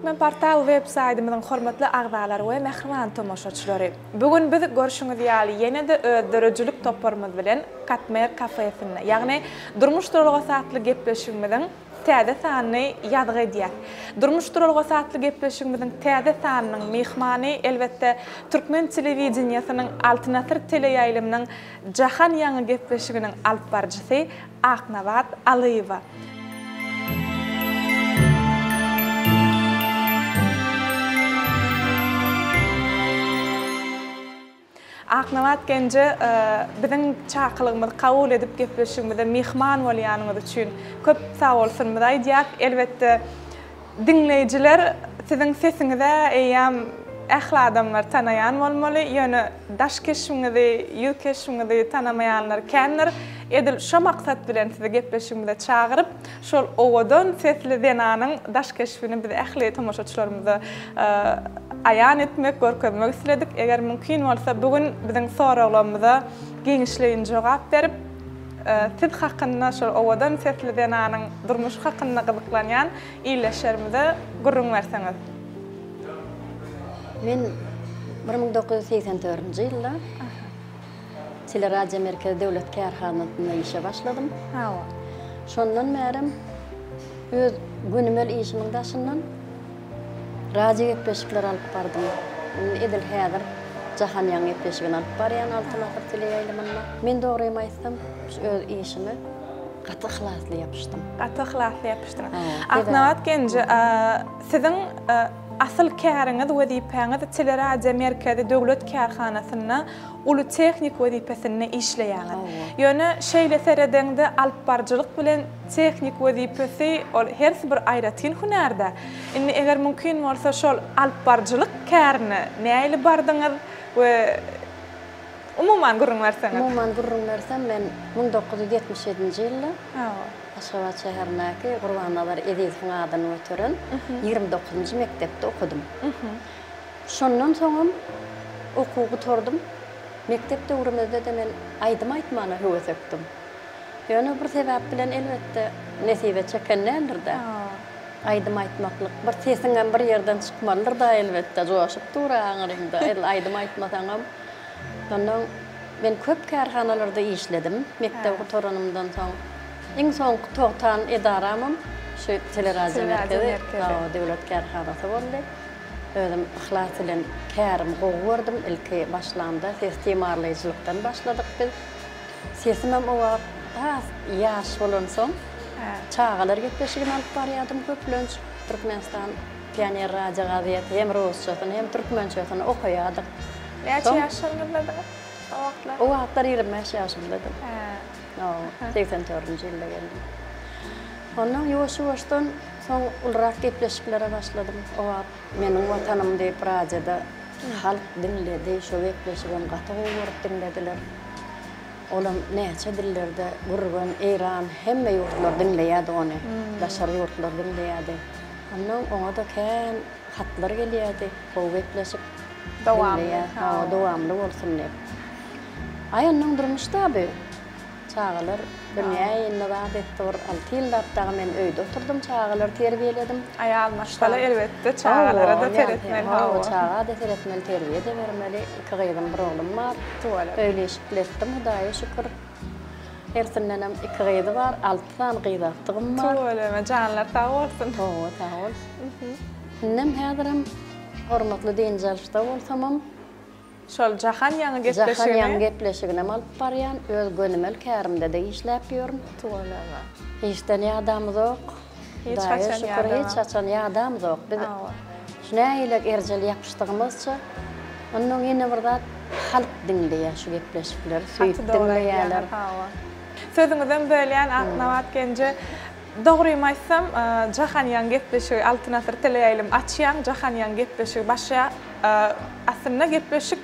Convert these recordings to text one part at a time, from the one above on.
Turkmenportal web saýdymyzyň hormatly agzalary we mähriban tomaşaçylary! Bu gün biz görşüňiz ýaly ýene-de öz döredijilik toparymyz bilen Katmer kafesinde, ýagny Durmuş duralgasy atly gepleşigimiziň täze sanyny ýazgy edýäs. Durmuş duralgasy atly gepleşigimiziň täze sanynyň myhmany, elbetde, türkmen telewideniýesiniň Altyn asyr teleýaýlymynyň Jahan ýaňy gepleşiginiň alypbaryjysy Aknabat Alyýewa. Aknabat genje biziň çakylygymyzy kabul edip gepleşigimize myhman bolýanyňyz üçin köp sagbolsunymyzy aýdýas. Elbetde diňleýjiler siziň sesiňiz-ä eýýäm ähli adamlar tanaýan bolmaly, ýöne daş keşbiňizi, ýüz keşbiňizi tanamaýanlar kändir. Edil şo maksat bilen sizi gepleşigimize çagyryp, şol owadan sesli zenanyň daş keşbini biz ähli tomaşaçylarymyza aýan etmek, görkezmek isledik. Eger mümkin bolsa, bu gün biziň soraglarymyza giňişleýin jogap berip, siz hakynda, şol owadan sesli zenanyň durmuşy hakynda gyzyklanýan ildeşlerimize gürrüň berseňiz. Men 1984-nji ýylda Teleradiomerkezi döwlet kärhanasynda işe başladym. Hawa. Şondan bärem öz gönümel işimiň daşyndan radio gepleşikleri alyp bardym. Indi edil häzir Jahan ýaň gepleşigini alyp barýan Altyn asyr teleýaýlymynda. Men dogrymy aýtsam, şu öz işime gaty yhlasly ýapyşdym. Gaty yhlasly ýapyşdyňyz. Aknabat genje, siziň asyl käriňiz, wezipäňiz Teleradiomerkezi döwlet kärhanasynda uly tehnik wezipesinde işleýäňiz. Ýöne şeýle seredeňde alypbaryjylyk bilen tehnik wezipesi ol hersi bir aýratyn hünär-dä. Indi eger mümkin bolsa şol alypbaryjylyk kärine nähili bardyňyz we umuman gürrüň berseňiz. Umuman gürrüň bersem men 1977-nji ýylda Aşgabat şäherindäki Gurbannazar Ezizowyň adyny göteren 29-njy mekdepde okadym. Şondan soňam okuwy gutardym. Mekdep döwrümizde-de men aýdym aýtmana höwesekdim. Ýöne bir sebäp bilen elbetde nesibe çeken däldir-dä. Aýdym aýtmaklyk bir sesiňem bir ýerden çykmalydyr-da elbetde, joşup dur-a aňryňda edil aýdym aýtmasaňam. Ondan men köp kärhanalarda işledim mekdebi gutaranymdan soň. Iň soňky togtan edaramam şu Teleradiomerkezi döwlet kärhanasy boldy. Özüm yhlas bilen kärimi gowy gördüm. Ilki başlamda ses timarlaýjylykdan başladyk biz. Sesimem o wagt has ýaş bolansoň, çagalar gepleşigini alyp barýardym köplenç. Türkmenistan Pioner radio gazeti hem rusçasyny, hem türkmençesini okaýardyk. Näçe ýaşlaryňyzdadyňyz o wagtlar? O wagtlar 25 ýaşymdadym. Hä. 84-nji ýylda geldim. Ondan ýuwaş-ýuwaşdan Soň ulurak gepleşiklere başladym. O wagt Meniň Watanym diýip radioda halk diňledi. Şo gepleşigem gaty gowy görüp diňlediler. Olam näçe dillerde, Gürgen, Eýran, hemme ýurtlar diňleýärdi ony. Daşary ýurtlar diňleýärdi. Ondan oňa-da kän hatlar gelýärdi. Gowy gepleşik diňleýär. Hawa, dowamly bolsun diýip. Aý, ondan durmuş-da bu. Çagalar dünýä indi zat etdi bir alty ýyllap dagy men öýde oturdym çagalary terbiýeledim. Aýal maşgala elbetde çagalara-da seretmeli hawa. Çaga-da seretmeli terbiýe-de bermeli iki gyzym bir oglum bar. Tüweleme. Öýli işikli etdim Hudaýa şükür. Hersindenem iki gyzy bar alty sany gyz agtygym bar. Tüweleme janlary sag bolsun. Hawa sag bol. Indem häzirem hormatly dynç alyşda bolsamam Şol Jahan ýaňy gepleşigini. Jahan ýaňy gepleşiginem alyp barýan. Öz gönümel kärimde-de işläp ýörün. Tüweleme. Işden ýadamyzok. Hiç haçan Hudaýa şükür, hiç haçan ýadamyzok. Biz şu nähili erjel ýapyşdygymyzça, onnoň ýene bir zat, halk diňleýär şu gepleşikleri, söýüp diňleýärler. Sözüňizem bölýän, Aknabat genje. Dogrymy aýtsam, Jahan ýaň gepleşigi Altyn asyr teleýaýlym açýaň, Jahan ýaň gepleşigi başlaýar. Aslynda gepleşik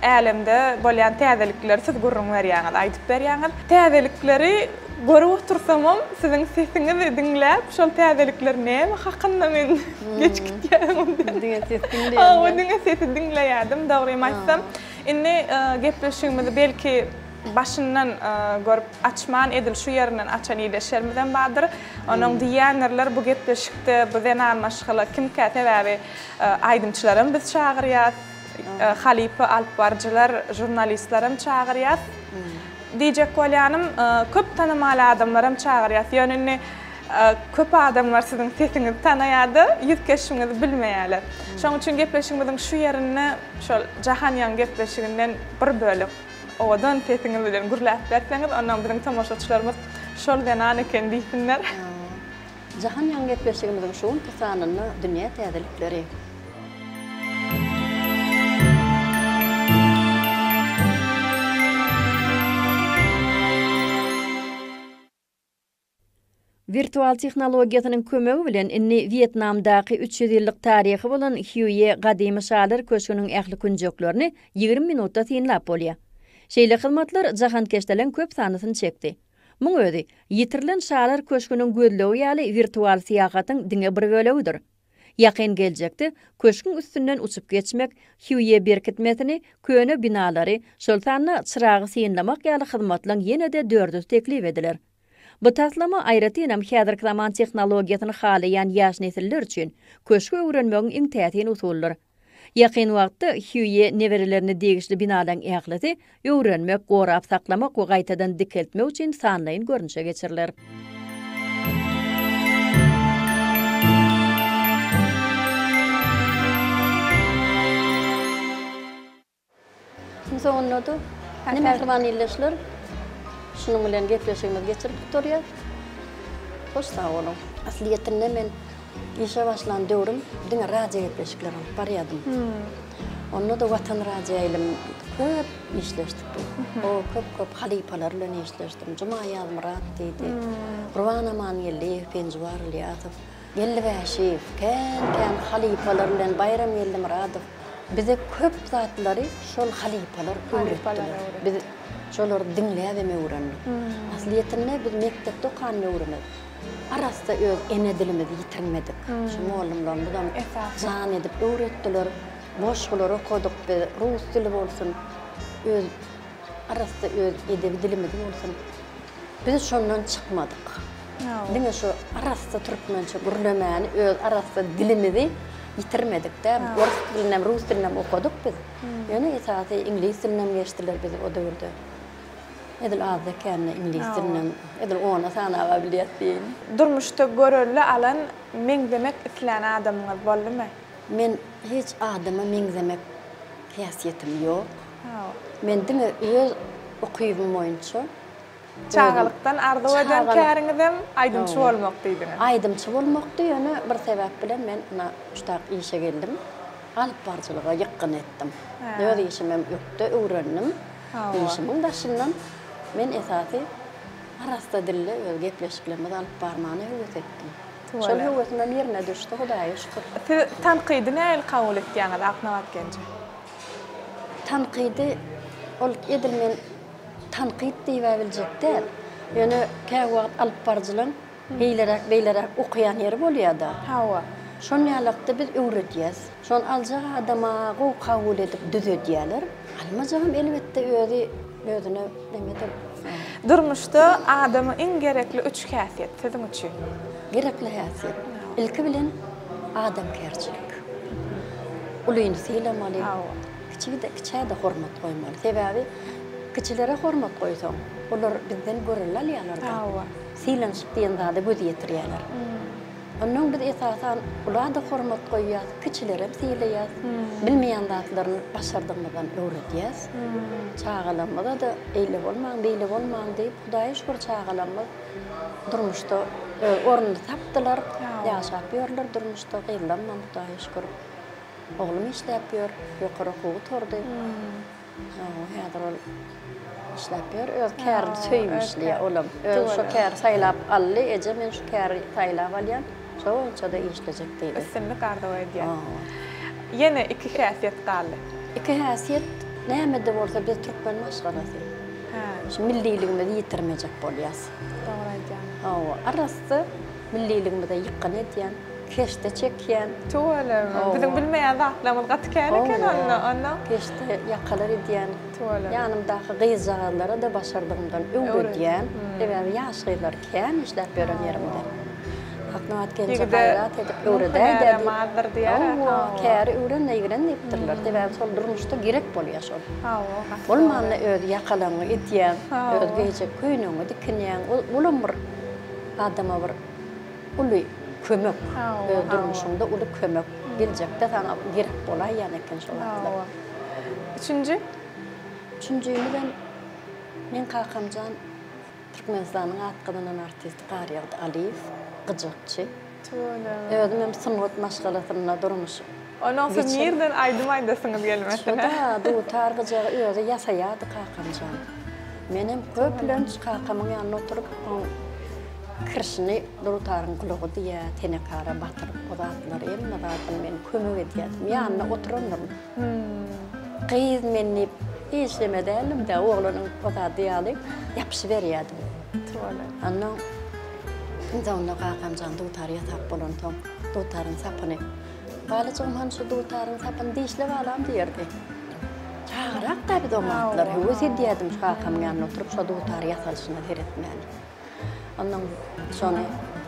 älemde bolýan täzelikleri siz gürrüň berýäňiz, aýdyp berýäňiz. Täzelikleri görüp otursamam, siziň sesiňizi diňläp, şol täzelikler näme hakynda men geç gitýärin ondan. Diňe ses diňleýärdim. Hawa, diňe sesi diňleýärdim, dogrymy aýtsam. Indi gepleşigimizi belki. Başyndan görüp açman edil şu ýerinden açan ildeşlerimizem bardyr. Onuň diýýändirler bu gepleşikde bu zenan maşgala kimkä sebäbi aýdymçylaram biz çagyrýas, halypa alypbaryjylar, žurnalistlerem çagyrýas. Diýjek bolýanym köp tanymal adamlaram çagyrýas. Ýöne indi köp adamlar siziň sesiňizi tanaýar-da, ýüz keşbiňizi bilmeýärler. Şonuň üçin gepleşigimiziň şu ýerinde şol Jahan ýaň gepleşiginden bir bölek Owadan sesiňiz bilen gürläp berseňiz, ondan biziň tomaşaçylarymyz şol zenan eken diýsinler. Jahan ýaň gepleşigimiziň şu günki sanynda dünýä täzelikleri. Wirtual tehnologiýasynyň kömegi bilen indi Wýetnamdaky 300 ýyllyk taryhy bolan Hýuýe gadymy şalar köşgüniň ähli künjeklerini 20 minutda synlap bolýar. Şeýle hyzmatlar jahankeşdeleň köp sanlysyny çekdi. Muň özi, ýitirilen şalar köşgüniň gözlegi ýaly wirtual syýahatyň diňe bir bölegidir. Ýakyn geljekde köşgüň üstünden uçup geçmek, Hýuýe berkitmesini, köne binalary, şol sanda çyragy synlamak ýaly hyzmatlaň ýene-de dördüsi teklip ediler. Bu taslama aýratynam häzirki zaman tehnologiýasyny halaýan ýaş nesiller üçin köşgi öwrenmegiň iň täsin usulydyr. Ýakyn wagtda Hýuýe neberelerine degişli binalaryň ählisi öwrenmek, gorap saklamak we gaýtadan dikeltmek üçin sanlaýyn görnüşe geçiriler. Iň soňunda-da, ine mähriban ildeşler, şunuň bilen gepleşigimizi geçirip gutarýas. Hoş sag boluň. Aslyýetinde men işe başlan döwrüm diňe radio gepleşikleri alyp barýardym. Onda-da Watan radioýaýlym köp işleşdik biz. O köp-köp halypalar bilen işleşdim. Juma Ýazmyrat diýdi. Gurban Amangeldiýew, Penjiwar Ylýasow, Geldi Bäşiýew, kän-kän halypalar bilen Baýram Geldimyradow. Bize köp zatlary şol halypalar öwretdiler. Biz şolary diňläbem öwrendik. Aslyýetinde biz mekdepde okan döwrümiz arassa öz ene dilimizi ýitirmedik. Şu mugallymlarymyzam jan edip öwretdiler. Goşgular okadyk biz, rus dili bolsun, öz arassa öz edebi dilimiz bolsun. Biz şondan çykmadyk. Diňe şu arassa türkmençe gürlemäni, öz arassa dilimizi ýitirmedik-dä. Orus dilinem, rus dilinem okadyk biz. Ýöne esasy iňlis dilinem geçdiler biz o döwürde. Edil azda-kände iňlis dilinem edil ona sanaba bilýäs diýeýin. Durmuşda görelde alan, meňzemek islän adamyňyz boldumy? Men hiç adama meňzemek häsiýetim ýok. Men diňe öz ukybym boýunça Çagalykdan arzuw eden käriňizem aýdymçy bolmak diýdiňiz. Aýdymçy bolmakdy, ýöne bir sebäp bilen men ynha şutak işe geldim. Alypbaryjylyga ýykgyn etdim. Öz işimem ökde öwrendim. Işimiň daşyndan men esasy arassa dilde öz gepleşiklerimizi alyp barmana höwes etdim. Şol höwesimem ýerine düşdi, Hudaýa şükür. Siz tankydy nähili kabul etýäňiz, Aknabat genje? Tankydy ol edil men tankyt diýibä biljek däl. Ýöne käwagt alyp baryjylaň beýleräk beýleräk okaýan ýeri bolýada. Hawa. Şon ýalakda biz öwredýäs. Şony aljak adama gowy kabul edip düzedýäler. Almajagam elbetde özi özüne nemedir. Durmuşda adama iň gerekli üç häsiýet siziň üçin? Gerekli häsiýet. Ilki bilen adamkärçilik. Ulyny sylamaly. Hawa. Kiçi-de, kiçä-de hormat goýmaly. Sebäbi kiçilere hormat goýsaň, olar bizden görelde alýarlar-da. Hawa. Sylanyşyk diýen zada göz ýetirýärler. Onnoň biz esasan ula-da hormat goýýas, kiçilerem sylaýas. Bilmeýän zatlaryny başardygymyzdan öwredýäs. Çagalarymyza-da eýle bolmaň, beýle bolmaň diýip, Hudaýa şükür çagalarymyz durmuşda öz ornuny tapdylar, ýaşap ýörler durmuşda. Gyzlarymam Hudaýa şükür. Oglum işläp ýör, ýokary okuw gutardy. Hawa, häzir ol işläp ýör. Öz kärini söýüp işleýär olam. Özi şo käri saýlap aldy. Eje men şu käri saýlap alýan, şo boýunça-da işlejek diýdi. Üstünlik arzuw edýän. Ýene iki häsiýet galdy. Iki häsiýet näme-de bolsa biz türkmen maşgalasy. Şu milliligimizi ýitirmejek bolýas. Dogry aýdýaňyz. Hawa, arassa milliligimize ýykgyn edýän. Keşde çekýän. Tüweleme. Biziň bilmeýän zatlarymyz gaty kän eken onda. Onda. Keşde ýakalar edýän. Tüweleme. Ýanymdaky gyzjagazlara-da başardygymdan öwredýän. Sebäbi ýaş gyzlar kän işläp ýören ýerimde. Aknabat gelneje gaýrat edip öwredäý-dä diýip. Hawa, käri öwren-de ýigren diýipdirler. Sebäbi şol durmuşda gerek bolýar şol. Bolmanda öz ýakalaňy edýäň, öz geýjek köýnegiňi dikinýäň. Olam bir adama bir uly kömek. Öz durmuşyňda uly kömek. Geljekde saňa gerek bolaýýan eken şo zatlar. Üçünji? Üçünjimizem meň kakamjan Türkmenistanyň at gazanan artisti Garýagdy Alyýew, gyjakçy. Tüweleme. Özümem sungat maşgalasynda durmuş Onnoň siz nirden aýdym aýdasyňyz gelmesin, hä? Şo-da, dutar gyjagy özi ýasaýardy kakamjan. Menem köplenç kakamyň ýanynda oturyp, oň kirşini dutaryň gulagy diýýär, tenekara batyryp o zatlary, hemme zadyny men kömek edýärdim. Ýanynda oturandyryn. Gyz men diýip hiç neme däldim-de, oglanyň o zady ýaly ýapyşyberýärdim. Onnoň iň soňunda kakam jan dutary ýasap bolansoň, dutaryň sapyny, Balajygym hany şu dutaryň sapyny dişlep alam diýerdi. Çagarak-da biz o wagtlar höwes edýärdim şu kakamyň ýanynda oturyp şo dutary ýasalyşyna seretmäni. Onnoň şony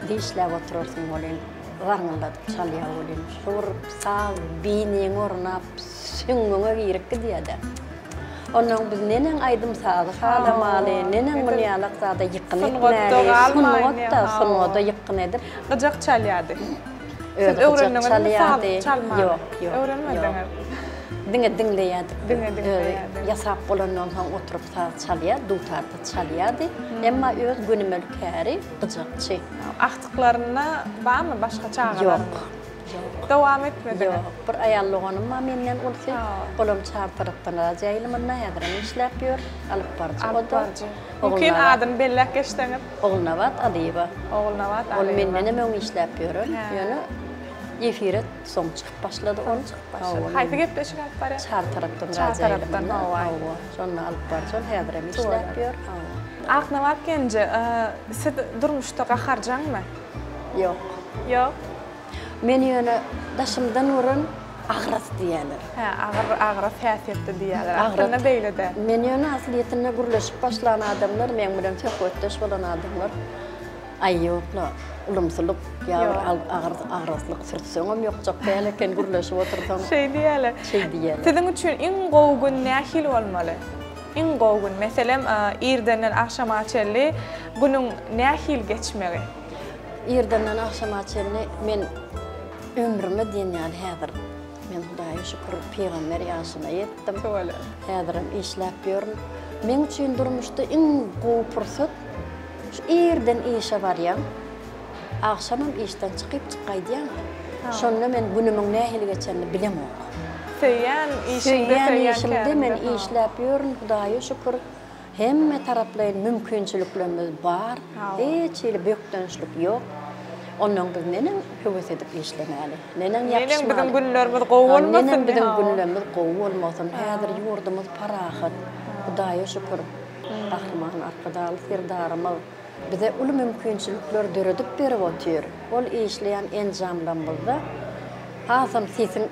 dişläp oturarsyň welin, zarňyldadyp çalýar welin, şu bir saz beýniňe ornap, süňňüňe girip gidýär-de. Onnoň biz neneň aýdym-sazy halamaly, neneň muny ýalak zada ýykgyn etmäli, sungat-da, sungata ýykgyn edip. Gyjak çalýardy. Siz Özi gyjak çalýardy. çalmagy? Ýok, ýok, Öwrenmediňiz? Diňe diňleýärdik. Diňe diňleýärdiňiz. Özi ýasap bolandan soň oturyp saz çalýar, dutarda çalýardy. Emma öz gönümel käri gyjakçy. Agtyklarynda barmy başga çagalar? Ýok. Ýok. Dowam etmediňiz? Ýok. Bir aýal doganym bar menden ulusy. Olam çar tarapdan radioýaýlymynda häzirem işläp ýör. Alyp baryjy o-da. Alyp baryjy. Mümkin adyny belläp geçseňiz? Ogulnabat Alyýewa. Ogulnabat Alyýewa. Ol mendenem öň işläp ýören. Ýöne efire soň çykyp başlady ol. Çykyp başlady. Haýsy gepleşik alyp barýar? Çar tarapdan Çar tarapdan, hawa. Hawa. Şonda alyp baryjy ol häzirem işläp ýör. Hawa. Aknabat gelneje, siz durmuşda gaharjaňmy? Ýok. Ýok. Meni ýöne daşymdan gören agras diýýärler. Hä, agyr, agras häsiýetli diýýärler. Aslynda beýle däl. Men ýöne aslyýetinde gürleşip başlan adamlar, meň bilen söhbetdeş bolan adamlar, Aý, ýok-la, ulumsylyk ýa bir agyr, agraslyk sürtseňem ýokjak däl eken gürleşip otursaň. Şeý diýýärler. Şeý diýýärler. Siziň üçin iň gowy gün nähili bolmaly? Iň gowy gün, meselem, irdenden agşama çenli günüň nähili geçmegi? Irdenden agşama çenli men ömrüme diýen ýaly häzir men Hudaýa şükür pygamber ýaşyna ýetdim. Tüweleme. Häzirem işläp ýörün. Meň üçin durmuşda iň gowy pursat şu irden işe barýaň, agşamam işden çykypjyk gaýdýaň. Şonda men günümiň nähili geçenini bilemok. Söýýän işiňde, Söýýän söýýän işimde men käriňde. işläp ýörün, Hudaýa şükür. Hemme taraplaýyn mümkinçiliklerimiz bar, hiç hili bökdençlik ýok. Onnoň biz neneň höwes edip işlemäli, neneň Neneň biziň ýapyşmaly? günlerimiz gowy bolmasyn? Neneň biziň günlerimiz gowy bolmasyn? Häzir ýurdumyz parahat, Hudaýa şükür, Gahryman Arkadagly Serdarymyz bize uly mümkinçilikler döredip berip otyr. Ol işleýän enjamlarymyzda hasam sesiň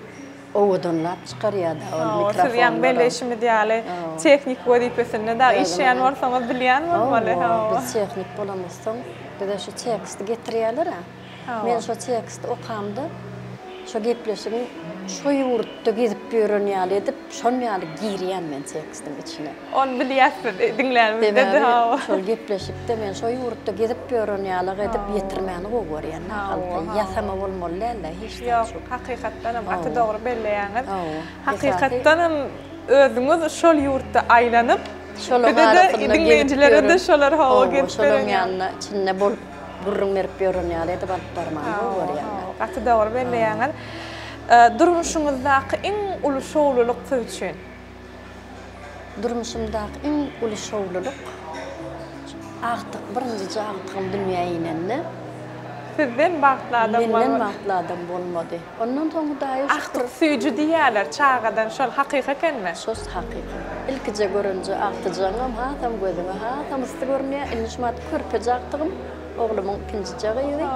Owadanlap çykarýar-da ol Hawa, siz ýaňy belleýşimiz ýaly, tehnik wezipesinde dagy işleýän bolsaňyz bilýän bolmaly. Hawa, biz tehnik bolamyzsoň, bize şu teksti getirýärler-ä. Men şo teksti okamda, şo gepleşigiň şo ýurtda gezip ýören ýaly edip, şon ýaly girýän men tekstiň içine. Ony bilýäs biz, diňlänimizde-de, hawa. Sebäbi şol gepleşikde men şo ýurtda gezip ýören ýalyk edip ýetirmäni gowy görýän. Halka ýasama bolmaly däl-de hiç zat Ýok, şu. hakykatdanam gaty dogry belleýäňiz. Hawa. Hakykatdanam özüňiz şol ýurtda aýlanyp, Şolaň bize-de, arasynda gezip diňleýjilere-de ýören, şolar hawa hawa, gezip şolaň beren ýaly. ýanynda içinde bolup gürrüň berip ýören ýaly edip alyp barmany gowy Hawa, görýän. hawa, gaty dogry belleýäňiz. Durmuşyňyzdaky iň uly şowlulyk siz üçin? Durmuşymdaky iň uly şowlulyk agtyk, birinjije agtygym dünýä inende. Sizden bagtly adam bolmady. Menden bagtly adam bolmady. Ondan soň Hudaýa şükür. Agtyk süýji diýýärler çagadan şol hakyky ekenmi? Şos hakyky. Ilkije görünje agtyjagyňam hasam gözüňe hasam yssy görünýär. Indi şumat körpeje agtygym. Oglumyň ikinjije gyzy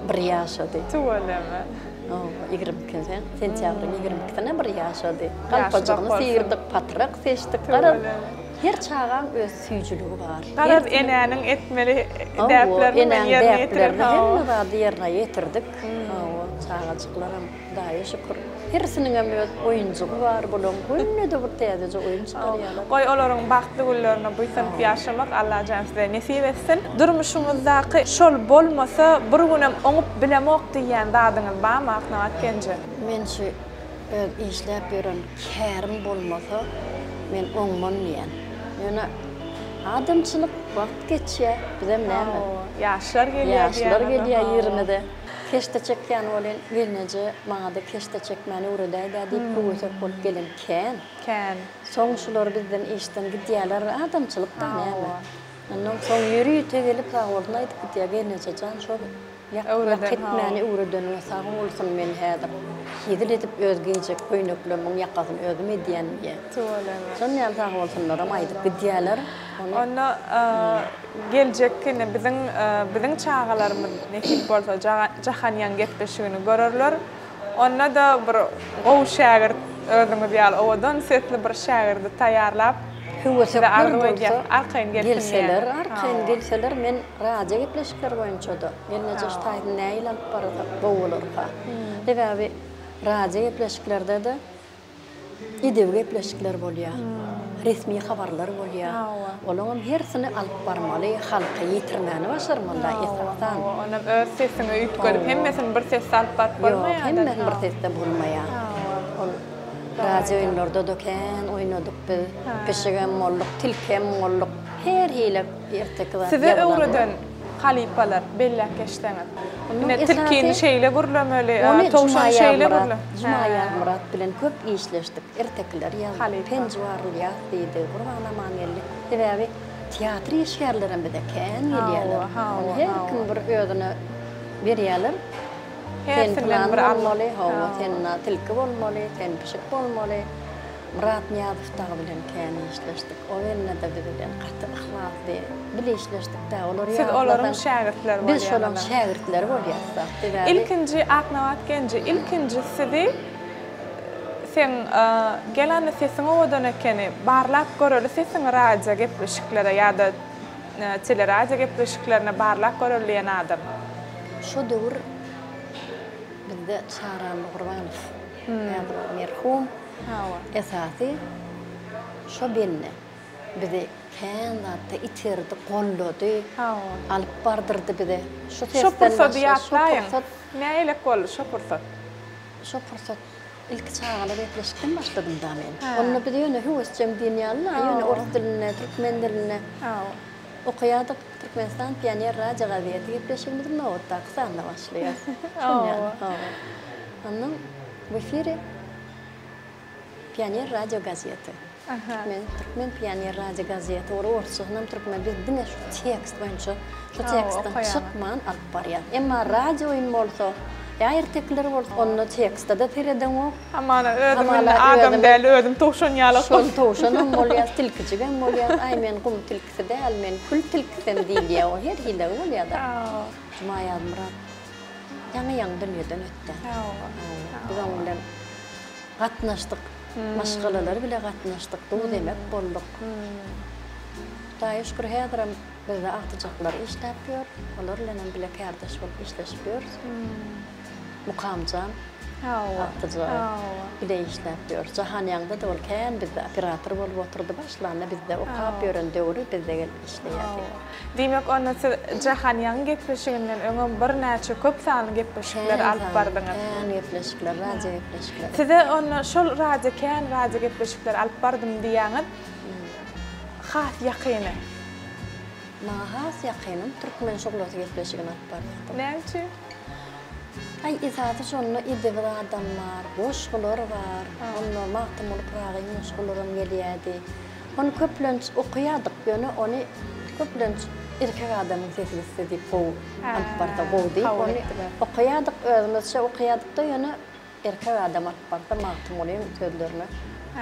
bir ýaşady. Tüweleme. Hawa, 22-si, sentýabryň 22-sine bir ýaşady. Galpajygyny sygyrdyk, patrak seçdik. Garaz, her çagaň öz süýjüligi bar. Garaz, enäniň etmeli däplerini men ýerine ýetiren. Hemme zady ýerine ýetirdik. Hawa, çagajyklaram Hudaýa şükür. Hersiniňem öz oýunjygy bar bulaň. Günde-de bir täzeje oýun çykarýarlar. Goý olaryň bagtly günlerine buýsanyp ýaşamak Allajan size nesip etsin. Durmuşyňyzdaky şol bolmasa bir günem oňup bilemok diýýän zadyňyz barmy Aknabat Genje? Men şu öz işläp ýören kärim bolmasa men oňman diýýän. Ýöne adamçylyk wagt geçýär bizem näme. Ýaşlar gelýär diýýäňiz. Ýaşlar gelýär ýerimize. Keşde çekýän welin, gelneje, maňa-da keşde çekmäni öwredäý-dä diýip höwesek bolup gelen kän. Kän. Soň şular bizden işden gidýärler, adamçylyk-da näme. Ondan soň ýörite gelip sagbolsun aýdyp gidýär, gelneje jan, şol ýak etmäni öwredeniňe sag bolsun, men häzir hezil edip öz geýjek köýneklerimiň ýakasyny özüm edýän diýýär. Tüweleme. Şon ýaly sagbolsunlaram aýdyp gidýärler. Onda Geljekki ine biziň biziň çagalarymyz nesip bolsa Jahan ýaň gepleşigini görerler. Onda-da bir gowy şägirt özüňiz ýaly owadan sesli bir şägirdi taýýarlap size arzuw edýäs. Arkaýyn gelsin Gelseler arkaýyn gelseler men radio gepleşikleri boýunça-da gelneje şu taýsyny nähili alyp barsak gowy bolarka. Sebäbi radio gepleşiklerde-de Edebi gepleşikler bolýar, resmi habarlar bolýar. Olaňam hersini alyp barmaly, halka ýetirmäni başarmaly-da esasan. Onam öz sesiňi üýtgedip, hemmesini bir sesde alyp baryp bolmaýar. Ýok, hemmesini bir sesde bolmaýar. Ol radio oýunlarda-da kän oýnadyk biz. Pişigem bolduk, tilkem bolduk. Her hili erteki zat Size öwreden halypalar belläp geçseňiz. Ine tilkini şeýle gürlemeli, towşany şeýle gürle. Juma Ýazmyrat bilen köp işleşdik, ertekiler ýazdyk, Penjiwar Ylýas diýdi, Gurban Amangeldi. Sebäbi teatr işgärlerem bize kän gelýärler. Ony her kim bir özüne berýärler. Sen pylan bolmaly, hawa, sen tilki bolmaly, sen pişik bolmaly. Myrat Nyýazow dagy bilen kän işleşdik. O gelne-de biz bilen gaty yhlasly bile işleşdik-dä. Olary Siz olaryň şägirtleri bolýaňyz. Biz şolaryň şägirtleri bolýas-da. Sebäbi. Ilkinji Aknabat Genji, ilkinji sizi seň gel anda sesiň owadan ekeni, barlap göreli sesiňi radio gepleşiklere ýa-da teleradio gepleşiklerine barlap göreli diýen adam. Şo döwür bizde Çaranly Gurbanow, häzir ol merhum. Hawa. Esasy şo bende bizi kän zatda iterdi, goldady, Hawa. alyp bardyrdy bize. Şu Şo sesden pursady başga şo ýatlaýyň. pursat. Nägilek boldy şo pursat? Şo pursat ilki çagalar gepleşikden başladym-da men. Hä. Onda biz ýöne höwesjeň diýen ýaly-la, ýöne Hawa. orus dilinde, türkmen dilinde Hawa. okaýardyk. Türkmenistan pioner radio gazeti gepleşigimiziň nobatdaky sanyna başlaýas. Şon ýaly. Hawa. Hawa. Ondan w efire Pioner radio gazeti. Türkmen, Türkmen pioner radio gazeti. Ol orsçasynam türkmen. Biz diňe şu tekst boýunça, şu tekstden çykman alyp barýas. Emma radio oýun bolsa, ýa ertekiler bolsa, onda tekste-de seredeňok. Hamana özüm indi adam däl, özüm towşan ýaly. Şol towşanam bolýas, tilkijigem bolýas. Aý, men gum tilkisi däl, men kül tilkisem diýilýär. O her hilegi bolýar-da. Juma Ýazmyrat ýaňy-ýaňy dünýeden ötdi. Biz oň bilen gatnaşdyk, maşgalalary bile gatnaşdyk, duz-emek bolduk. Hudaýa şükür, häzirem bizde agtyjaklar işläp ýör. Olar bilenem bile kärdeş bolup işleşip ýörüs. Mukamjan agtyjagy bile işläp ýörüs. Jahan ýaňda-da ol kän bizde operator bolup oturdy. Başlanda bizde okap ýören döwri bizde gelip işleýärdi. Diýmek, onda siz Jahan Ýaňy gepleşiginden öňem birnäçe köp sanly gepleşikleri alyp bardyňyz. Kän gepleşikler, radio gepleşikleri. Size onda şol radio kän radio gepleşikleri alyp bardym diýýäňiz. Has ýakyny? Maňa has ýakynym Türkmen şuglasy gepleşigini alyp barýardym. Näme üçin? Aý, esasy şonda edebi zadam bar, goşgular bar. Onda Magtymguly Pyragyň goşgularam gelýärdi. Ony köplenç okaýardyk, ýöne ony köplenç erkek adamyň sesi gitse diýip gowy alyp barsa gowy diýip ony okaýardyk, özümizçe okaýardyk-da, ýöne erkek adam alyp barsa Magtymgulyň sözlerine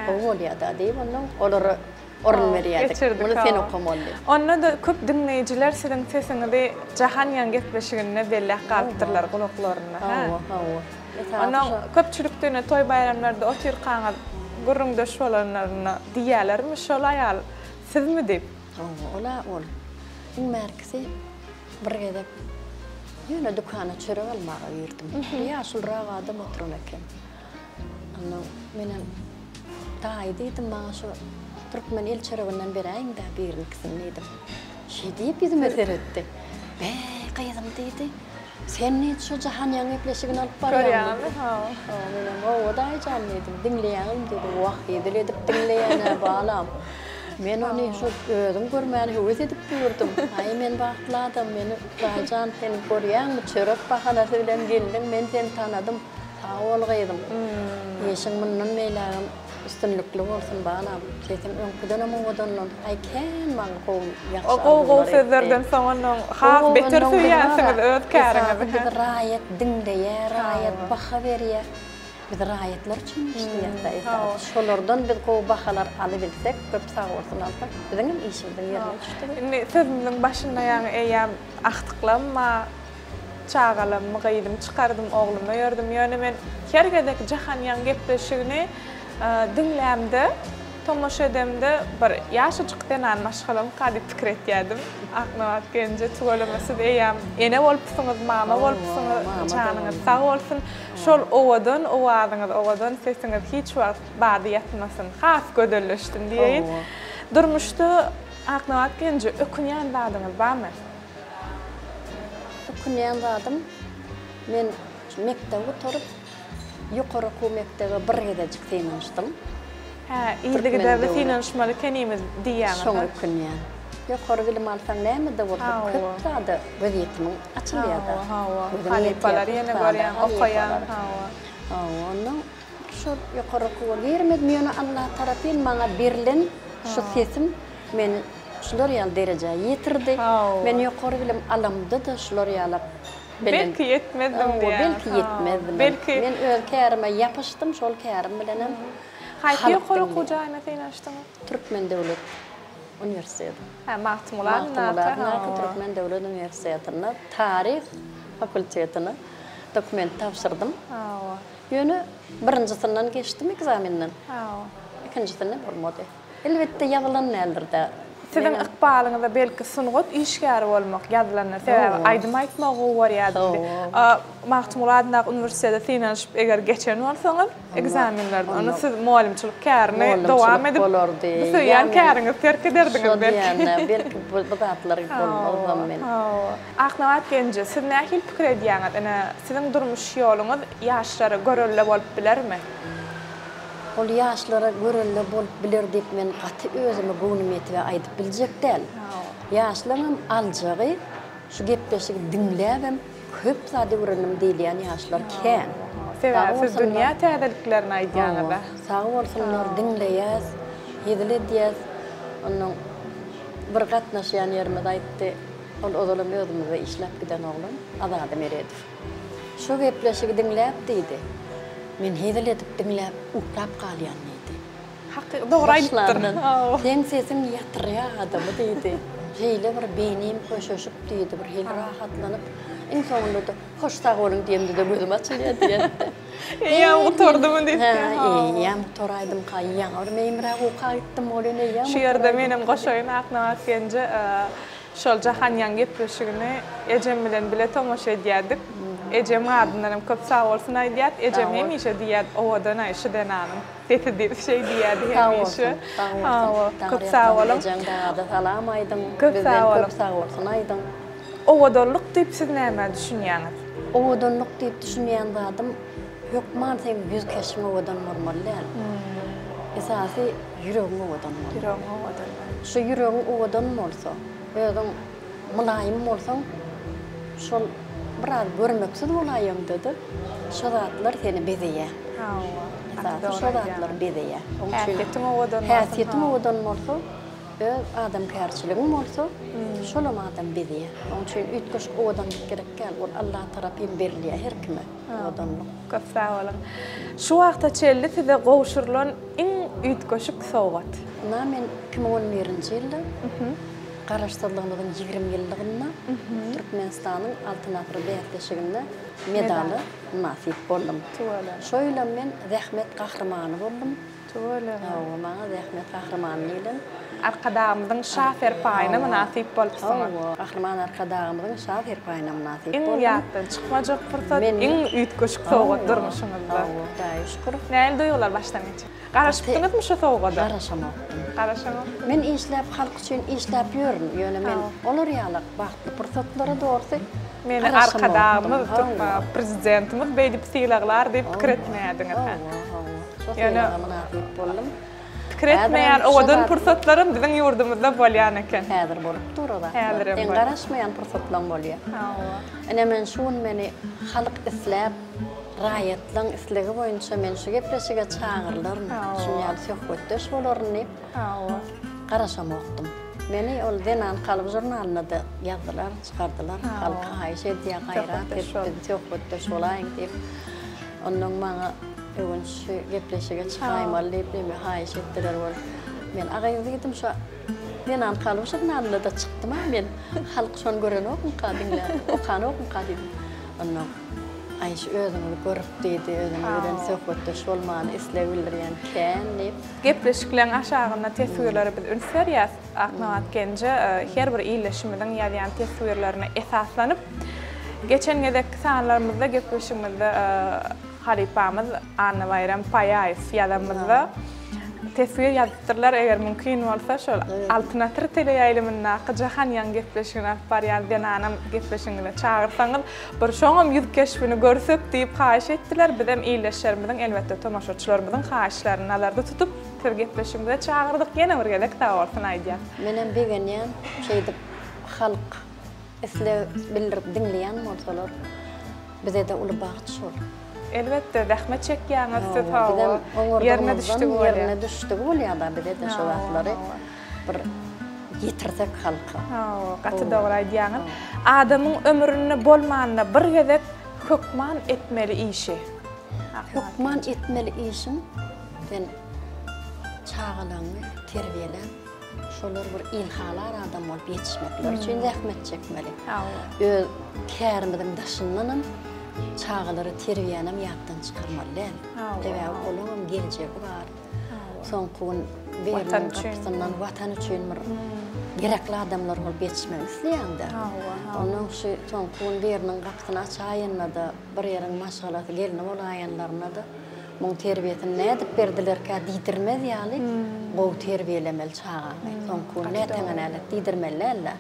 gowy bolýar-da diýip onnoň olara. Orun berýärdik. Muny sen okamaly. Onda-da köp diňleýjiler siziň sesiňizi Jahan ýaň gepleşiginde belläp galypdyrlar gulaklarynda. Hawa, hawa. Onnoň köpçülikde ine toý-baýramlarda otyrkaňyz gürrüňdeş bolanlarynda diýýälermi şol aýal sizmi diýip? Hawa, ol-a ol. Iň bärkisi bir gezek ýöne dükana çörek almaga girdim. Bir ýaşulurak adam oturan eken. Onnoň menem Daýy diýdim, maňa şu türkmen el çöreginden beräýiň-dä birini-ikisini diýdim. Şeý diýip ýüzüme seretdi. Be, gyzym diýdi, sen diýdi şu Jahan ýaň gepleşigini alyp barýaňmy diýdi. Hawa, menem hawa daýyjan diýdim, diňleýäňizmi diýdi. Wah, hezil edip diňleýän-ä balam. Men ony şu özüm görmäni höwes edip ýördüm. Aý, men bagtly adam, meni daýyjan sen görýäňmi, çörek bahanasy bilen geldiň, men seni tanadym. Sag bol gyzym. Işiň mundan beýlägem üstünlikli bolsun balam. Sesiň öňküdenem owadanlandy. Aý kän maňa gowy ýagşy O gowy gowy sözlerden soň onnoň has beter söýýänsiňiz öz käriňizi. Esasy bizi raýat diňleýär, raýat baha berýär. Biz raýatlar üçin işleýäs-dä esasy. Şolardan biz gowy bahalar alybilsek, köp sagbolsun alsak, biziňem işimiziň ýerine düşdügi. Indi sözümiziň başynda ýaňy eýýäm agtyklanma. Çagalammy gyzym çykardym oglumy öýerdim ýöne men her gezek Jahan ýaň gepleşigini diňlämde tomaşa edemde bir ýaşajyk zenan maşgalamyka diýip pikir etýädim Aknabat gelnje tüweleme siz eýýäm ene bolupsyňyz mama bolupsyňyz janyňyz sag bolsun şol owadan owazyňyz owadan sesiňiz hiç wagt bady ýatmasyn has gözelleşsin diýeýin durmuşda Aknabat gelnje ökünýän zadyňyz barmy? Ökünýän zadym, men mekdebi gutaryp, ýokary okuw mekdebe bir gezejik synanyşdym. Hä, yzygiderli synanyşmaly ekenimiz diýýäňiz. Şoňa ökünýän. Ýokary bilim alsaň näme-de bolsa köp zada gözýetimiň açylýar-da. Hawa, hawa. Halypalar ýene görýäň, okaýaň, hawa. Hawa, onnoň şol ýokary okuwa girmedim, ýöne Alla tarapyn maňa berlen şu sesim meni Şular ýaly derejä ýetirdi. Men ýokary bilim alamda-da şular ýala belent. Belki ýetmezdim diýýäňiz. Belki ýetmezdim. Belki. Men öz kärime ýapyşdym, şol kärim bilenem Haýsy ýokary okuw jaýyna synanyşdyňyz? Türkmen döwlet uniwersiteti. Hä, Magtymguly adyndaky. Magtymguly adyndaky Türkmen döwlet uniwersitetinde taryh fakultetine dokument tabşyrdym. Hawa. Ýöne birinjisinden geçdim ekzamenden. Hawa. Ikinjisinde bolmady. Elbetde ýazylan däldir-dä. Siziň ykbalyňyza belki sungat işgäri bolmak ýazylandyr. Sebäbi aýdym aýtmagy gowy görýärdiňiz. Magtymguly adyndaky uniwersitete synanyşyp eger geçen bolsaňyz ekzamenlerden, onda siz mugallymçylyk kärini dowam edip, bu söýýän käriňizi terk ederdiňiz belki. Şo diýende, belki bu zatlar bolmazdam men. Aknabat gelnje, siz nähili pikir edýäňiz, ine, siziň durmuş ýoluňyz ýaşlara görelde bolup bilermi? Ol ýaşlara görelde bolup biler diýip men gaty özüme göwnüm ýetibä aýdyp biljek däl. Ýaşlaňam aljagy şu gepleşigi diňläbem köp zat öwrendim diýilýän ýaşlar kän. Sebäbi siz dünýä täzeliklerini aýdýaňyza. Sag bolsunlar diňleýäs, hezil edýäs. Onnoň bir gatnaşýan ýerimiz aýtdy, ol ozalam özümizde işläp giden oglan Azady Meredow. Şu gepleşigi diňläp diýdi. Men hezil edip diňläp uklap galýan diýdi. Haky dogry aýdypdyr. Seň sesiň ýatyrýar adamy diýdi. Şeýle bir beýnim köşeşip diýdi, bir hili rahatlanyp, iň soňunda-da hoş sag boluň diýemde-de gözüm açylýar diýýär-de. Eýýäm gutardymy diýip. Hä, eýýäm gutaraýdymka, ýaňy bir meýmiräp uka gitdim welin eýýäm Şu ýerde menem goşaýyn Aknabat genje. Şol Jahan ýaň gepleşigini ejem bilen bile tomaşa edýärdik. Ejemiň adyndan hem köp sagbolsun aýdýas. Ejem hemişe diýýärdi, owadan-aý şu zenanyň sesi diýip şeý diýýärdi hemişe. Sag bolsun, sag bolsun. Köp sag boluň. Ejeň dagada salam aýdyň. Köp sag boluň. Bizden köp sagbolsun aýdyň. Owadanlyk diýip siz nämä düşünýäňiz? Owadanlyk diýip düşünýän zadym hökman seň ýüz keşbiň owadan bolmaly däl. Esasy Ýüregiň owadan bolmaly. Ýüregiň owadan bolmaly. Şu ýüregiň owadan bolsa, özüň mylaýym bolsaň, şol biraz görmeksiz bolaýaňda-da, şo zatlar seni bezeýär. Hawa. Esasy şo zatlar bezeýär. Oň üçin Häsiýetiň owadan bolsa. Häsiýetiň owadan bolsa, öz adamkärçiligiň bolsa, şolam adam bezeýär. Oň üçin üýtgeşik owadanlyk gerek däl. Ol Alla tarapyn berilýär her kime owadanlyk. Köp sag boluň. Şu wagta çenli size gowşurylan Iň üýtgeşik sowgat. Ynha men 2011-nji ýylda Garaşsyzlygymyzyň 20 ýyllygynda Türkmenistanyň Altyn asyr bäsleşiginde medala mynasyp boldum. Şo ýylam men Zähmet gahrymany boldum. Tüweleme. Hawa, maňa Zähmet gahrymany diýlen. Arkadagymyzyň Şa serpaýyna mynasyp bolupsyňyz. Hawa, Gahryman Arkadagymyzyň Şa serpaýyna mynasyp Iň boldum. ýatdan çykmajak pursat, iň üýtgeşik sowgat durmuşyňyzda. Hawa, Hudaýa şükür. Nähili duýgular başdan geçdi? Garaşypdyňyzmy şu sowgada? Garaşamokdym. Garaşamokdyňyz. Men işläp, halk üçin işläp ýörün, ýöne men olar ýaly bagtly pursatlara dogrusy Meni Arkadagymyz, Prezidentimiz beýdip sylaglar diýip pikir etmeýärdiňiz hä? Hawa, hawa. Şo sylaga mynasyp boldum. Pikir etmeýän owadan pursatlaram biziň ýurdumyzda bolýan eken. Häzir bolup dur o zatlar. Häzirem Seň garaşmaýan pursatlaň bolýar. Hawa. Ine men şu gün meni halk isläp, raýatlaň islegi boýunça men şu gepleşige çagyrylaryn, şuny ýaly söhbetdeş bolaryn diýip Hawa. garaşamokdym. Meni ol Zenan kalby žurnalynda-da ýazdylar, çykardylar. Halk haýyş edýär, gaýrat et, biz söhbetdeş bolaýyň diýip. Onnoň maňa öwünç şu gepleşige çykaýmaly diýip neme haýyş etdiler bolup. Men agaýyz diýdim şo Zenan kalby žurnalynda-da çykdym-a men. Halk şony görenokmyka diňläp, okanokmyka diýdim. Onnoň Aý şu özüňizi görüp diýdi, özüňiz bilen söhbetdeş bolmany isleg bildirýän kän diýip. Gepleşikleň aşagynda teswirlere biz üns berýäs. Aknabat Genje her bir ildeşimiziň ýazýan teswirlerine esaslanyp, geçen gezekki sanlarymyzda gepleşigimizde halypamyz Annabaýram Paýaýew ýazanymyzda teswir ýazypdyrlar, eger mümkin bolsa şol Altyn asyr teleýaýlymyndaky Jahan ýaň gepleşigini alyp barýan zenanam gepleşigiňize çagyrsaňyz, bir şoňam ýüz keşbini görsek diýip haýyş etdiler. Bizem ildeşlerimiziň, elbetde tomaşaçylarymyzyň haýyşlaryny nazarda tutup, Sizi gepleşigimize çagyrdyk ýene bir gezek sag bolsun aýdýas. Menem begenýän şeýdip halk isleg bildirip diňleýän bolsalar bizede uly bagt şol. Elbetde zähmet çekýäňiz siz hawa ýerine düşdügi bolýar. Ýerine düşdügi bolýada bizede şo zatlary bir ýetirsek halka. Hawa gaty dogry aýdýaňyz. Adamyň ömründe bolmanda bir gezek hökman etmeli işi. Hökman etmeli işiň Sen çagalaryňy terbiýeläp, şolar bir ilhalar adam bolup ýetişmekleri üçin zähmet çekmeli. Öz kärimiziň daşyndanam çagalara terbiýänem ýatdan çykarmaly däl. Sebäbi olaňam geljegi bar. Soňky gün biriniň gapysyndan Watan üçin bir gerekli adamlar bolup ýetişmegini isleýäň-dä. Onnoň şu soňky gün biriniň gapysyny açaýanda-da, bir ýeriň maşgalasy gelni bolaýanlarynda-da Muň terbiýesini nädip berdilerkä diýdirmez ýaly gowy terbiýelemeli çagaňy. Soňky gün näteňe nälet diýdirmeli däl-de.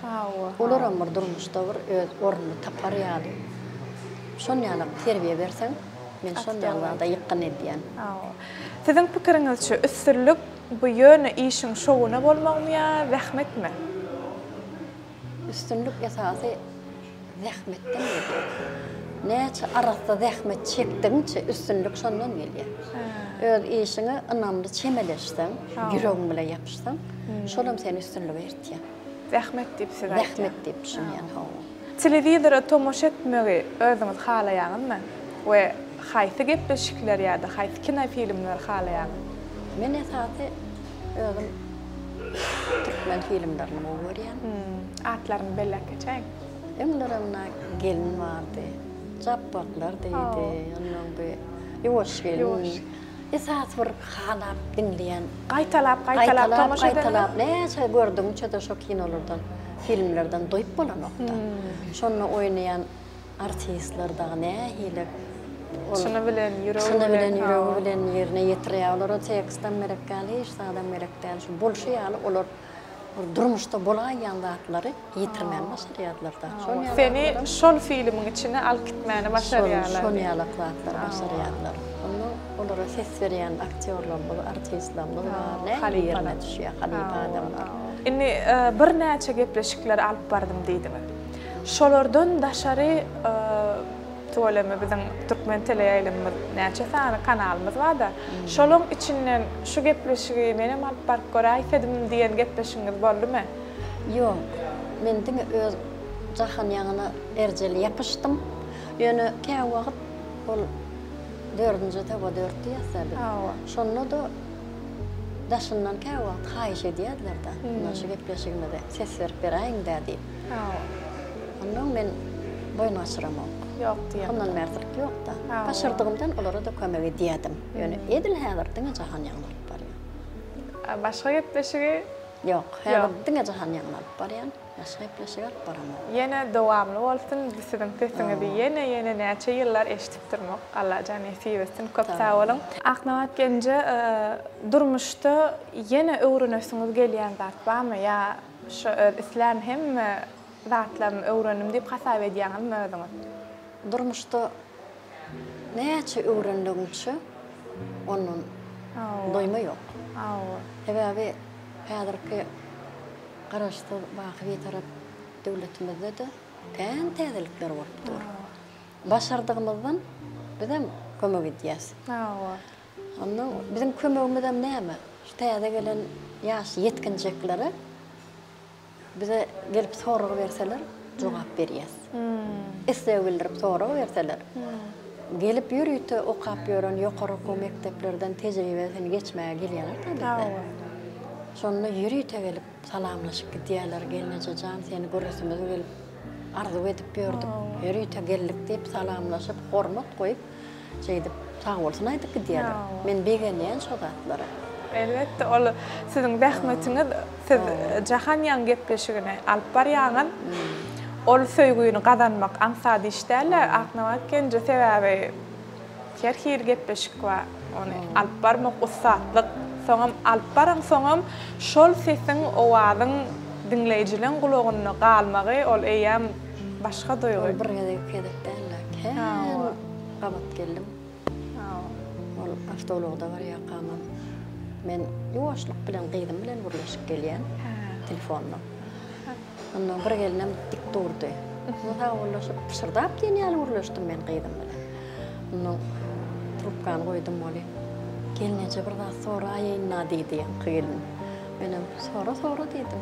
Olaram bir durmuşda bir öz ornuny tapar ýaly. Şon ýalak terbiýe berseň, men şon ýaly zada ýykgyn edýän. Siziň pikiriňizçe üstünlik bu ýöne işiň şowuna bolmagymy ýa zähmetmi? Üstünlik esasy zähmetden gelýär. Näçe arassa zähmet çekdigiňçe üstünlik şondan gelýär. Öz işiňe ynamly çemeleşseň, ýüregiň bilen ýapyşsaň, şolam seni üstünlige eltýär. Zähmet diýip siz aýdýaňyz. Zähmet diýip düşünýän, hawa. Telewizora tomaşa etmegi özüňiz halaýaňyzmy? We haýsy gepleşikleri ýa-da haýsy kinofilmleri halaýaňyz? Men esasy özüm türkmen filmlerini gowy görýän. Atlaryny belläp geçäýiň. Öňlerem muna gelin bardy. Japbaklar diýdi. Ondan bu Ýuwaş gelin. Esasy bir halap diňleýän. Gaýtalap gaýtalap tomaşa edeniňiz. Gaýtalap näçe gördügiňçe-de şo kinolardan, filmlerden doýup bolanok-da. Şonda oýnaýan artistler dagy nähili Çyny bilen, ýüregi bilen. Çyny bilen, ýüregi bilen ýerine ýetirýär. Olara tekstem gerek däl, hiç zadam gerek däl. Şu bolşy ýaly olar bir durmuşda bolaýýan zatlary ýetirmäni başarýarlar-da. Şol ýaly Seni şol filmiň içine alyp gitmäni başarýarlar. Şol ýalak zatlary başarýarlar. Onda olara ses berýän aktýorlarymyz, artistlerimiz bar. Nähili ýerine düşýär halypa adamlar. Indi birnäçe gepleşikleri alyp bardym diýdiňiz. Şolardan daşary tüweleme biziň türkmen teleýaýlymymyz näçe sany kanalymyz barda. Şolaň içinden şu gepleşigi menem alyp baryp göräýsedim diýen gepleşigiňiz boldumy? Ýok. Men diňe öz jahan ýaňyna erjel ýapyşdym. Ýöne käwagt ol dördünji etaba dört diýýäs-ä biz. Şonda-da. Daşyndan käwagt haýyş edýärdiler-de, Mundan şu gepleşigimize ses berip beräýiň-dä diýip. Onnoň men boýun gaçyramok. Ýok diýemok. Ondan bärsilik ýok-da. Başardygymdan olara-da kömek edýärdim. Ýöne edil häzir diňe Jahan ýaňyny alyp barýan. Başga gepleşigi? Ýok, häzir diňe Jahan ýaňyny alyp barýan. Başga gepleşik alyp baramok. Ýene dowamly bolsun biz siziň sesiňizi ýene ýene näçe ýyllar eşidip durmak Allajan nesip etsin köp sag boluň. Aknabat gelnje durmuşda ýene öwrenesiňiz gelýän zat barmy ýa şo öz islän hemme zatlarymy öwrendim diýip hasap edýäňizmi özüňiz? Durmuşda näçe öwrendigiňçe ondan doýma ýok. Sebäbi häzirki Garaşsyz, baky Bitarap döwletimizde-de kän täzelikler bolup dur. Başardygymyzdan bizem kömek edýäs. Onda biziň kömegimizem näme? Şu täze gelen ýaş ýetginjeklere bize gelip sorag berseler, jogap berýäs. Isleg bildirip sorag berseler, gelip ýörite okap ýören ýokary okuw mekdeplerden tejribesini geçmäge gelýärler-dä bizde. Şonda ýörite gelip salamlaşyp gidýärler, Gelneje jan, seni göresimiz gelip, arzuw edip ýördük, ýörite geldik diýip salamlaşyp, hormat goýup, şeýdip sagbolsun aýdyp gidýärler. Men begenýän şo zatlara. Elbetde, ol siziň zähmetiňiz, siz Jahan ýaň gepleşigini alyp barýaňyz. Ol söýgüni gazanmak aňsat iş däl-ä, Aknabat gelneje, sebäbi Her hili gepleşik bar. Ony alyp barmak ussatlyk. Soňam alyp baraňsoňam şol sesiň, owazyň diňleýjileň gulagynda galmagy ol eýýäm başga duýgy. Ol bir gezek, iki gezek däl-de, kän gabat geldim. Ol awtoulagda barýarkamam men ýuwaşlyk bilen gyzym bilen gürleşip gelýän telefonda. Ondan bir gelnem dik durdy. Ondan sagbollaşyp, pyşyrdap diýen ýaly gürleşdim men gyzym bilen. Ondan trubkany goýdum welin, Gelneje bir zat soraýaýyn-la diýdi ýaňky gelin. Menem, Sora, sora diýdim.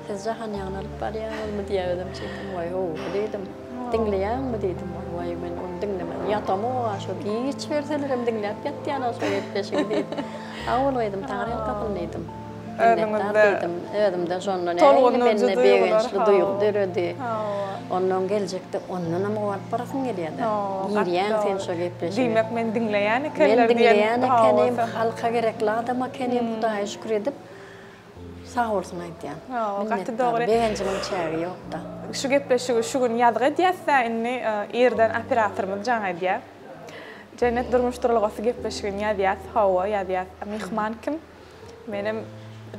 Siz Jahan ýagyny alyp barýaňyzmy diýýär özem çekin. Waý, hawa diýdim. Diňleýäňmi diýdim. Ol, Waý, men ony diňlemän ýatamok-a, şo giç berselerem diňläp ýatýan-a şo gepleşigi diýdi. Sag bol gyzym, taňryýalkasyn diýdim. Minnetdar diýdim. Özümde şonda nähili mende begençli duýgy döredi. Ondan geljekde ondanam gowy alyp barasym gelýär-de. Girýäň sen şo gepleşige. Diýmek men diňleýän ekenler diýen. Men diňleýän ekenim, halka gerekli adam ekenim, Hudaýa şükür edip, sag bolsun aýdýan. Gaty dogry. Begenjimiň çägi ýok-da. Şu gepleşigi şu gün ýazgy edýäs-dä, indi irden operatorymyz jaň edýär. Jennet durmuş duralgasy gepleşigini ýazýas. Hawa, ýazýas. Myhman kim? Menem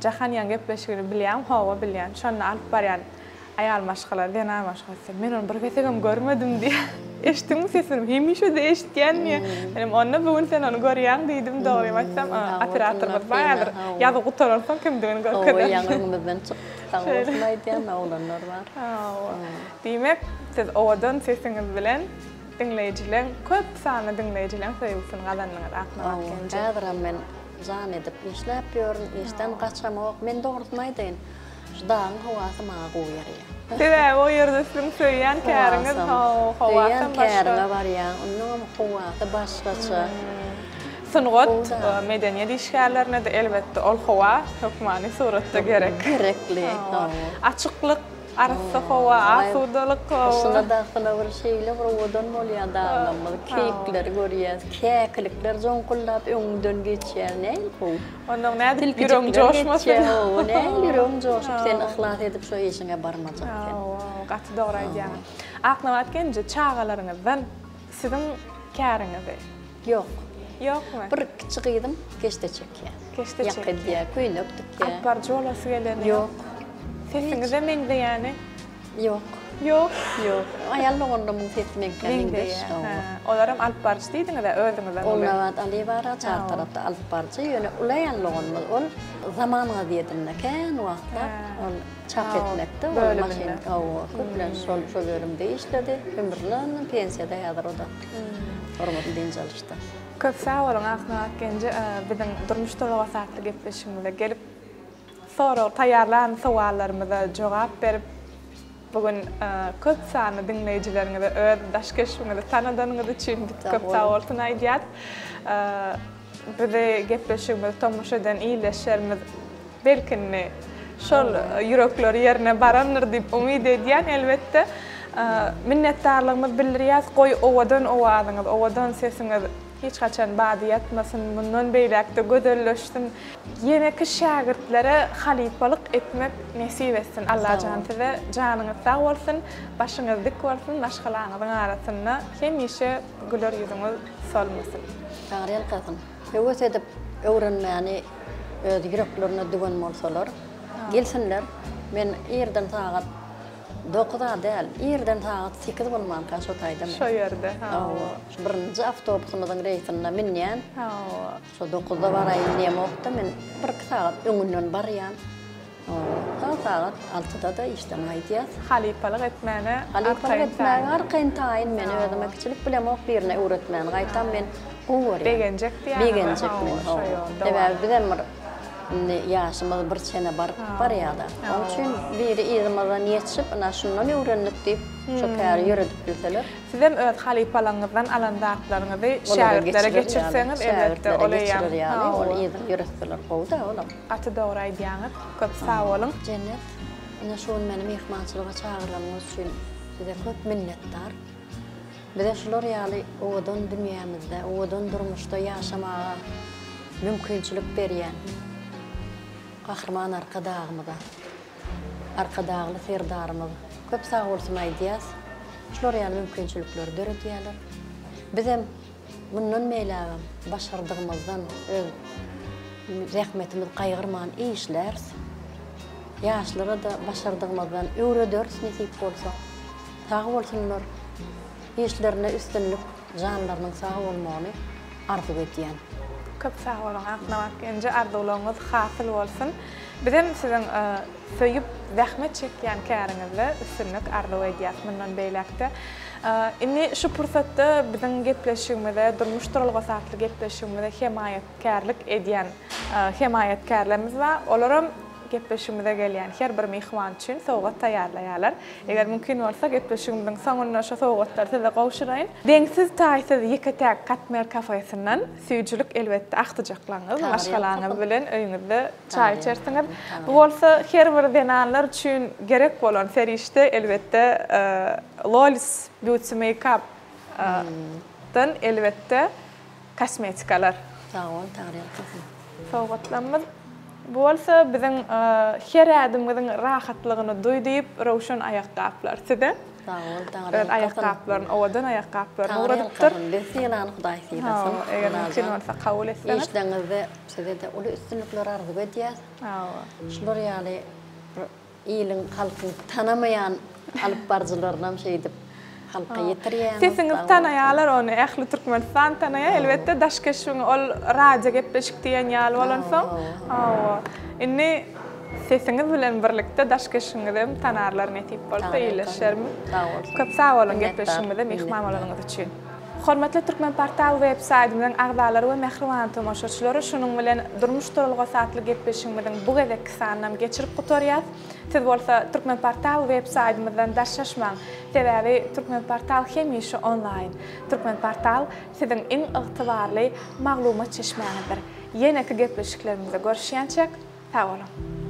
Jahan ýaň gepleşigini bilýäň hawa bilýän şonda alyp barýan aýal maşgala zenan maşgala men ony bir gezegem görmedim diýýär eşitdiňmi sesini hemişede eşitýän diýýär menem onda bu gün sen ony görýäň diýdim dogrymy aýtsam operatorymyz bar häzir ýazgy gutaransoň kimdigini görkezer hawa ýaňy öňümizden çykdy sag bolsun aýdýan oglanlar bar hawa diýmek siz owadan sesiňiz bilen diňleýjileň köp sanly diňleýjileň söýgüsini gazandyňyz Akmyrat genje häzirem men Jan edip işläp ýörün, işden gaçamok. Men dogrusyny aýdaýyn, şu dagyň howasy maňa gowy ýaraýar. Sebäbi o ýerde siziň söýýän käriňiz, howasam. Söýýän käriňe barýaň, onnoňam howasy başgaça. Sungat, medeniýet işgärlerine-de elbetde ol howa hökmany suratda gerek. Gerekli. Açyklyk. Arassa howa, asudalyk. Gyşyna dagsyna bir şeýle bir owadan bolýar daglarymyz. Keýikleri görýäs, käkilikler joňkuldap öňüňden geçýär. Nähili gowy. Onnoň nädip ýüregiň joşmasyn. Tilkijikler geçýär, hawa, nähili ýüregiň joşup sen yhlas edip şo işiňe barmajak sen. Hawa, gaty dogry aýdýaňyz. Aknabat gelneje çagalaryňyzdan siziň käriňizi Ýok. Ýokmy? Bir kiçi gyzym keşde çekýär. Keşde çekýär. Ýaka edýär, köýnek tikýär. Alyp baryjy bolasy geleni ýok. Sesiňize meňzeýäni? Ýok. Ýok? Ýok. Aýal doganlarymyň sesi meňkä meňzeş. Meňzeýär. Olaram alyp baryjy diýdiňiz-ä özüňizem uly. Ogulnabat Alyýewa çar tarapda alyp baryjy, ýöne uly aýal doganymyz ol Zaman gazetinde kän wagtlap ol çap etmekde ol maşyn, hawa, köplenç şol şo bölümde işledi. Ömrüne pensiýada häzir o-da. Hormatly dynç alyşda. Köp sag boluň Akmyrat Genje biziň Durmuş duralgasy atly gepleşigimize gelip sorag taýýarlan sowallarymyza jogap berip bu gün köp sanly diňleýjileriňize öz daş keşbiňizi tanadanyňyz üçin biz köp sag bolsun aýdýas. Bizi gepleşigimizi tomaşa eden ildeşlerimiz belki indi şol ýürekleri ýerine barandyr diýip umyt edýän elbetde. Minnetdarlygymyzy bildirýäs. Goý owadan owazyňyz, owadan sesiňiz hiç haçan bady ýatmasyn, mundan beýläk-de gözelleşsin. Ýeneki şägirtlere halypalyk etmek nesip etsin Allajan size janyňyz sag bolsun, başyňyz dik bolsun, maşgalaňyzyň arasynda hemişe güler ýüzüňiz solmasyn. Taňryýalkasyn. Höwes edip öwrenmäni öz ýüreklerine düwen bolsalar, gelsinler. Men irden sagat dokuza däl, irden sagat sekiz bolmanka şo taýda men. Şo ýerde, hawa. Şu birinji awtobusymyzyň reýsinde münýän. Hawa. Şo dokuzda baraýyn diýemok-da, men birki sagat öňünden barýan. Hawa, sagat altyda-da işden gaýdýas. Halypalyk etmäne Halypalyk etmäge arkaýyn taýyn men. Özüme kiçilik bilemok birine öwretmäni. Gaýtam men gowy görýän. Begenjek diýýäňiz. Begenjek men, hawa. Sebäbi bizem bir indi ýaşymyz bir çene baryp barýar-da. Onuň üçin biri yzymyzdan ýetişip, ynha şundan öwrendik diýip, şo käri ýöredip bilseler. Sizem öz halypalaryňyzdan alan zatlaryňyzy şägirtlere geçirseňiz, elbetde, ol eýýäm. Şägirtlere geçirer ýaly, ol yzyny ýöretseler gowy-da olam. Gaty dogry aýdýaňyz. Köp sag boluň. Jennet, ine şu gün meni myhmançylyga çagyranyňyz üçin size köp minnetdar. Bize şular ýaly owadan dünýämizde, owadan durmuşda ýaşamaga mümkinçilik berýän Gahryman Arkadagymyza, Arkadagly Serdarymyz köp sag bolsun aýdýas. Şular ýaly mümkinçilikleri döredýärler. Bizem Mundan beýlägem başardygymyzdan öz zähmetimizi gaýgyrman işläris. Ýaşlara-da başardygymyzdan öwrederis nesip bolsa. Sag bolsunlar. Işlerinde üstünlik, janlarynyň sag bolmagyny arzuw edýän. Köp sag boluň Aknabat genje arzuwlaryňyz hasyl bolsun. Bizem siziň söýüp zähmet çekýän käriňizde üstünlik arzuw edýäs mundan beýläkde. Indi şu pursatda biziň gepleşigimize Durmuş duralgasy atly gepleşigimize hemaýatkärlik edýän hemaýatkärlerimiz bar. Olaram gepleşigimize gelýän her bir myhman üçin sowgat taýýarlaýarlar. Eger mümkin bolsa gepleşigimiziň soňunda şu sowgatlary size gowşuraýyn. Deňsiz-taýsyz ýeke-täk Katmer kafesinden süýjülik elbetde agtyjaklaryňyz, maşgalaňyz bilen öýüňizde çaý içersiňiz. Bu bolsa her bir zenanlar üçin gerek bolan serişde elbetde Lolis Beauty Makeup dan elbetde kosmetikalar. Sag bol, Taňryýalkasyn. Sowgatlarymyz. Bu bolsa biziň her ädimiňiziň rahatlygyny duý diýip Röwşen aýakgaplar size. Sag bol, Taňryýalkasyn. Öz aýakgaplaryny, owadan aýakgaplaryny ugradypdyr. Taňryýalkasyn, bizi sylany Hudaý sylasyn. Eger mümkin bolsa kabul etseňiz. Işleriňizde size-de uly üstünlikler arzuw edýäs. Şular ýaly bir iliň, halkyň tanamaýan alyp baryjylarynam şeýdip halka ýetirýäňiz. Sesiňizi tanaýarlar ony, ähli Türkmenistan tanaýar. Elbetde daş keşbiň ol radio gepleşik diýen ýaly bolansoň. Hawa. Indi sesiňiz bilen birlikde daş keşbiňizem tanarlar nesip bolsa ildeşlerimiz. Köp sag boluň gepleşigimize myhman bolanyňyz üçin. Hormatly Türkmenportal web saýtymyzyň agzalary we mähriban tomaşaçylary şunuň bilen Durmuş duralgasy atly gepleşigimiziň bu gezekki sanynam geçirip gutarýas. Siz bolsa Türkmenportal web saýtymyzdan daşlaşmaň. Sebäbi Türkmenportal hemişe onlaýn. Türkmenportal siziň iň ygtybarly maglumat çeşmäňizdir. Ýeneki gepleşiklerimizde görüşýänçäk sag boluň.